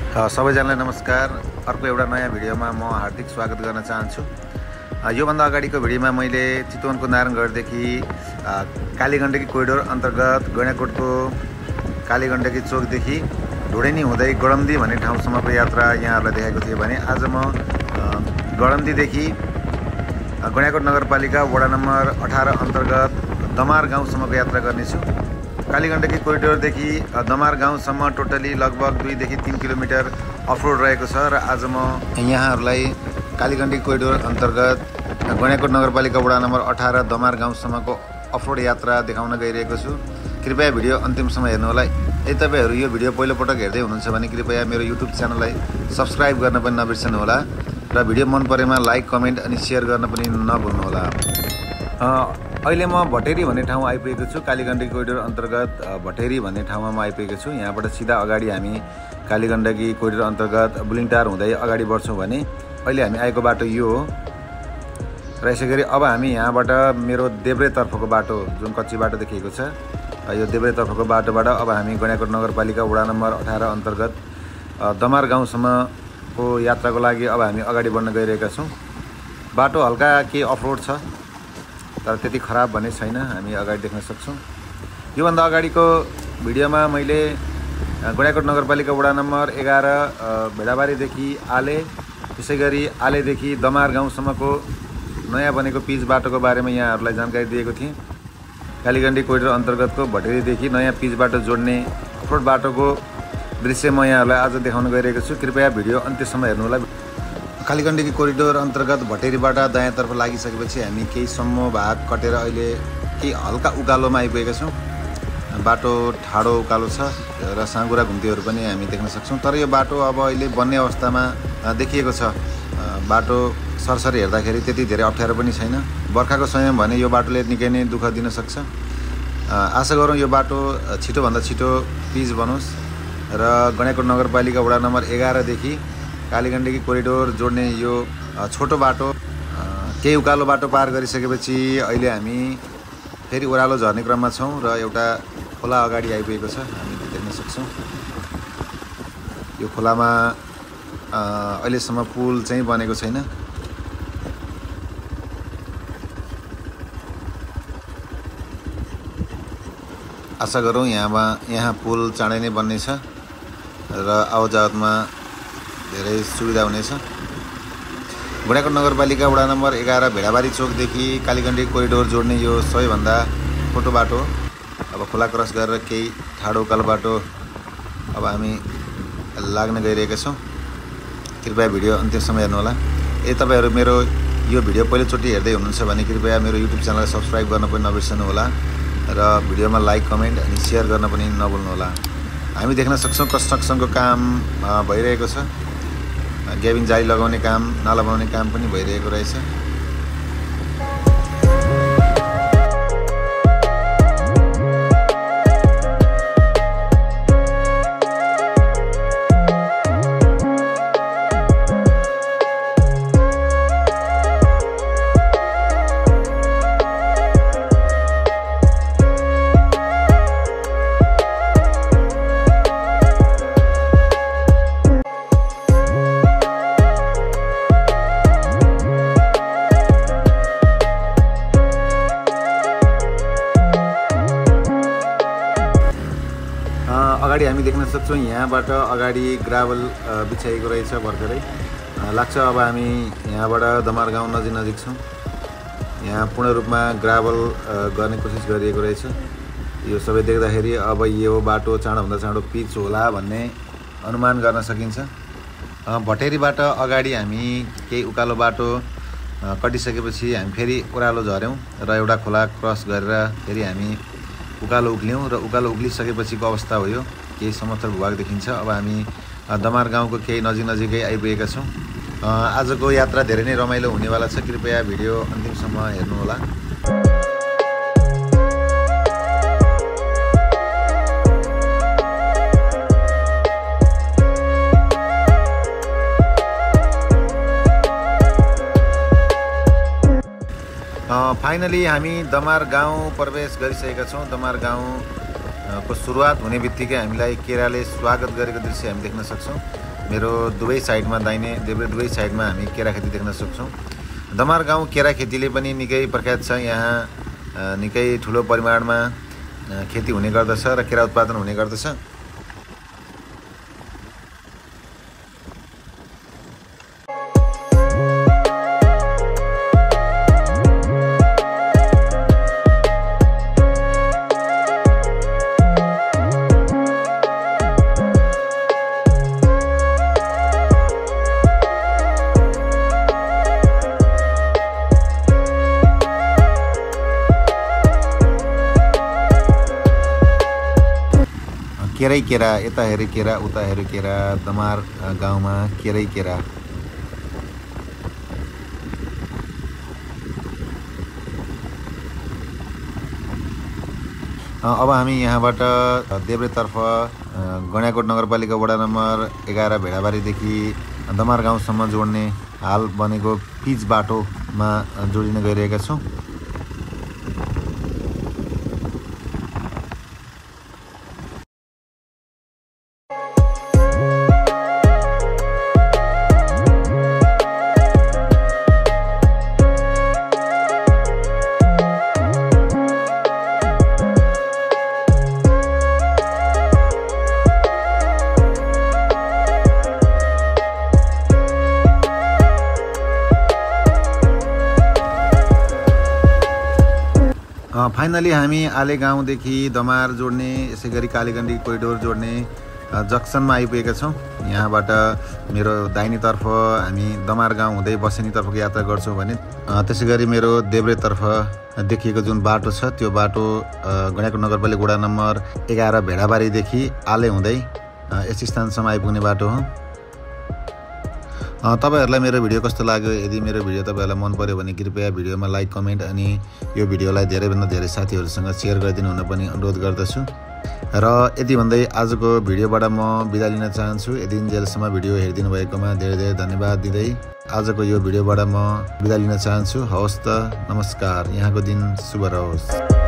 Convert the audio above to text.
सबैजनालाई नमस्कार। अर्को एउटा नयाँ भिडियोमा म हार्दिक स्वागत गर्न चाहन्छु। योभन्दा अगाडिको भिडियोमा मैले चितवनको नारायणगढदेखि कालीगण्डकी कोरिडोर अन्तर्गत गैँडाकोटको कालीगण्डकी चोकदेखि ढुडेनी हुँदै गडम्दी भन्ने ठाउँसम्मको यात्रा यहाँहरूलाई देखाएको थिएँ भने आज म गडम्दीदेखि गैँडाकोट नगरपालिका वडा नम्बर 18 अन्तर्गत दमार गाउँसम्मको यात्रा गर्नेछु। कालीगण्डकी कोरिडोरदेखि दमार गाउँसम्म टोटली लगभग 2 देखि 3 किलोमिटर अफरोड रहेको छ र आज म यहाँहरूलाई कालीगण्डकी कोरिडोर अन्तर्गत गैँडाकोट नगरपालिका वडा नम्बर 18 दमार गाउँसम्मको अफरोड यात्रा देखाउन गइरहेको छु। कृपया भिडियो अन्तिमसम्म हेर्नुहोला। यदि तपाईहरू यो भिडियो पहिलोपटक हेर्दै हुनुहुन्छ भने कृपया मेरो युट्युब च्यानललाई सब्स्क्राइब गर्न पनि नबिर्सनुहोला र भिडियो मन परेमा लाइक, कमेन्ट अनि सेयर गर्न पनि नभुल्नुहोला। अहिले म भटेरी भन्ने ठाउँ आइपुगेको छु। कालीगण्डकी कोरिडोर अन्तर्गत भटेरी भन्ने ठाउँमा म आइपुगेको छु। यहाँबाट सिधा अगाडि हामी कालीगण्डकी कोरिडोर अन्तर्गत बुलिङटार हुँदै अगाडि बढ्छौँ भने अहिले हामी आएको बाटो यो हो र यसै गरी अब हामी यहाँबाट मेरो देब्रेतर्फको बाटो जुन कच्ची बाटो देखिएको छ यो देब्रेतर्फको बाटोबाट अब हामी गैँडाकोट नगरपालिका वडा नम्बर 18 अन्तर्गत दमार गाउँसम्मको यात्राको लागि अब हामी अगाडि बढ्न गइरहेका छौँ। बाटो हल्का के अफरोड छ तर त्यति खराब भन्ने छैन, हामी अगाडि देख्न सक्छौँ। योभन्दा अगाडिको भिडियोमा मैले गैँडाकोट नगरपालिका वडा नम्बर 11 भेडाबारीदेखि आले त्यसै गरी आलेदेखि दमार गाउँसम्मको नयाँ बनेको पिच बाटोको बारेमा यहाँहरूलाई जानकारी दिएको थिएँ। कालीगण्डकी कोरिडोर अन्तर्गतको भटेरीदेखि नयाँ पिच बाटो जोड्ने अफरोड बाटोको दृश्य म यहाँहरूलाई आज देखाउन गइरहेको छु। कृपया भिडियो अन्त्यसम्म हेर्नुहोला। कालीगण्डकी कोरिडोर अन्तर्गत भटेरीबाट दायाँतर्फ लागिसकेपछि हामी केही सम्म भाग कटेर अहिले केही हल्का उकालोमा आइपुगेका छौँ। बाटो ठाडो उकालो छ र साँगुरा घुम्तीहरू पनि हामी देख्न सक्छौँ। तर यो बाटो अब अहिले बन्ने अवस्थामा देखिएको छ। बाटो सरसरी हेर्दाखेरि त्यति धेरै अप्ठ्यारो पनि छैन। बर्खाको समय भने यो बाटोले निकै नै दुःख दिन सक्छ। आशा गरौँ यो बाटो छिटोभन्दा छिटो पिच बनोस् र गैँडाकोट नगरपालिका वडा नम्बर 11 देखि कालीगण्डकी कोरिडोर जोड्ने यो छोटो बाटो केही उकालो बाटो पार गरिसकेपछि अहिले हामी फेरि ओह्रालो झर्ने क्रममा छौँ र एउटा खोला अगाडि आइपुगेको छ, हामी देख्न सक्छौँ। यो खोलामा अहिलेसम्म पुल चाहिँ बनेको छैन। आशा गरौँ यहाँ पुल चाँडै नै बन्नेछ र आवाजावतमा धेरै सुविधा हुनेछ। गैँडाकोट नगरपालिका वडा नम्बर 11 भेडाबारी चोकदेखि कालीगण्डकी कोरिडोर जोड्ने यो सबैभन्दा छोटो बाटो अब खोला क्रस गरेर केही ठाडो उकालो बाटो अब हामी लाग्न गइरहेका छौँ। कृपया भिडियो अन्त्यसम्म हेर्नुहोला। यदि तपाईँहरू मेरो यो भिडियो पहिलोचोटि हेर्दै हुनुहुन्छ भने कृपया मेरो युट्युब च्यानललाई सब्स्क्राइब गर्न पनि नबिर्सनुहोला र भिडियोमा लाइक, कमेन्ट अनि सेयर गर्न पनि नभुल्नुहोला। हामी देख्न सक्छौँ कन्स्ट्रक्सनको काम भइरहेको छ। ग्याबिन जाली लगाउने काम, नाला बनाउने काम पनि भइरहेको रहेछ। अगाडि हामी देख्न सक्छौँ यहाँबाट अगाडि ग्राभल बिछाइएको रहेछ भर्खरै। लाग्छ अब हामी यहाँबाट दमार गाउँ नजिक छौँ। यहाँ पूर्ण रूपमा ग्राभल गर्ने कोसिस गरिएको रहेछ। यो सबै देख्दाखेरि अब यो बाटो चाँडोभन्दा चाँडो पिच होला भन्ने अनुमान गर्न सकिन्छ। भटेरीबाट अगाडि हामी केही उकालो बाटो कटिसकेपछि हामी फेरि ओह्रालो झऱ्यौँ र एउटा खोला क्रस गरेर फेरि हामी उकालो उक्ल्यौँ र उकालो उक्लिसकेपछिको अवस्था हो यो। केही समथर भूभाग देखिन्छ। अब हामी दमार गाउँको केही नजिकै आइपुगेका छौँ। आजको यात्रा धेरै नै रमाइलो हुनेवाला छ। कृपया भिडियो अन्तिमसम्म हेर्नुहोला। फाइनली हामी दमार गाउँ प्रवेश गरिसकेका छौँ। दमार गाउँ को सुरुवात हुने बित्तिकै हामीलाई केराले स्वागत गरेको दृश्य हामी देख्न सक्छौँ। मेरो दुवै साइडमा दाहिने देब्रे दुवै साइडमा हामी केरा खेती देख्न सक्छौँ। दमार गाउँ केरा खेतीले पनि निकै प्रख्यात छ। यहाँ निकै ठुलो परिमाणमा खेती हुने गर्दछ र केरा उत्पादन हुने गर्दछ। केरै केरा, यता हेरे केरा, उता हेरे केरा, दमार गाउँमा केरै केरा। अब हामी यहाँबाट देब्रेतर्फ गैँडाकोट नगरपालिका वडा नम्बर 11 भेडाबारीदेखि दमार गाउँसम्म जोड्ने हाल बनेको पिच बाटोमा जोडिन गइरहेका छौँ। फाइनली हामी आले गाउँदेखि दमार जोड्ने यसै गरी कालीगण्डी कोरिडोर जोड्ने जक्सनमा आइपुगेका छौँ। यहाँबाट मेरो दाहिनेतर्फ हामी दमार गाउँ हुँदै बसेनीतर्फको यात्रा गर्छौँ भने त्यसै गरी मेरो देब्रेतर्फ देखिएको जुन बाटो छ त्यो बाटो गैँडाकोट नगरपालिका वडा नम्बर 11 भेडाबारीदेखि आले हुँदै यस स्थानसम्म आइपुग्ने बाटो हो। तपाईहरुलाई मेरो भिडियो कस्तो लाग्यो? यदि मेरो भिडियो तपाईहरुलाई मन पर्यो भने कृपया भिडियोमा लाइक, कमेन्ट अनि यो भिडियोलाई धेरैभन्दा धेरै साथीहरुसँग शेयर गरिदिनु हुन पनि अनुरोध गर्दछु। र यति भन्दै आजको भिडियोबाट म बिदा लिन चाहन्छु। यदि जेलसम्म भिडियो हेरिदिनु भएकोमा धेरै धेरै धन्यवाद दिँदै आजको यो भिडियोबाट म बिदा लिन चाहन्छु। हवस् त, नमस्कार। यहाँको दिन शुभ रहोस्।